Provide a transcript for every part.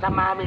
Nram hav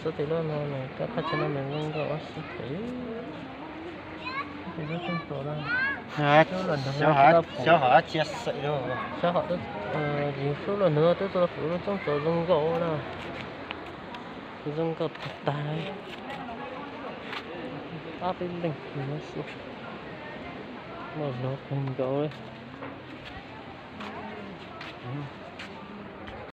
xwb tes loj no, koj thaj chaw no nws zoo nkauj ua si pem. Tes loj coob txaus na. Xyov hom, xyov hom twb, yus xub los nws twb txog pem lub coob txaus zoo nkauj na. Zoo nkauj tag tag. Pab peb leeg no xwb. Muaj zog kawg nkaus li.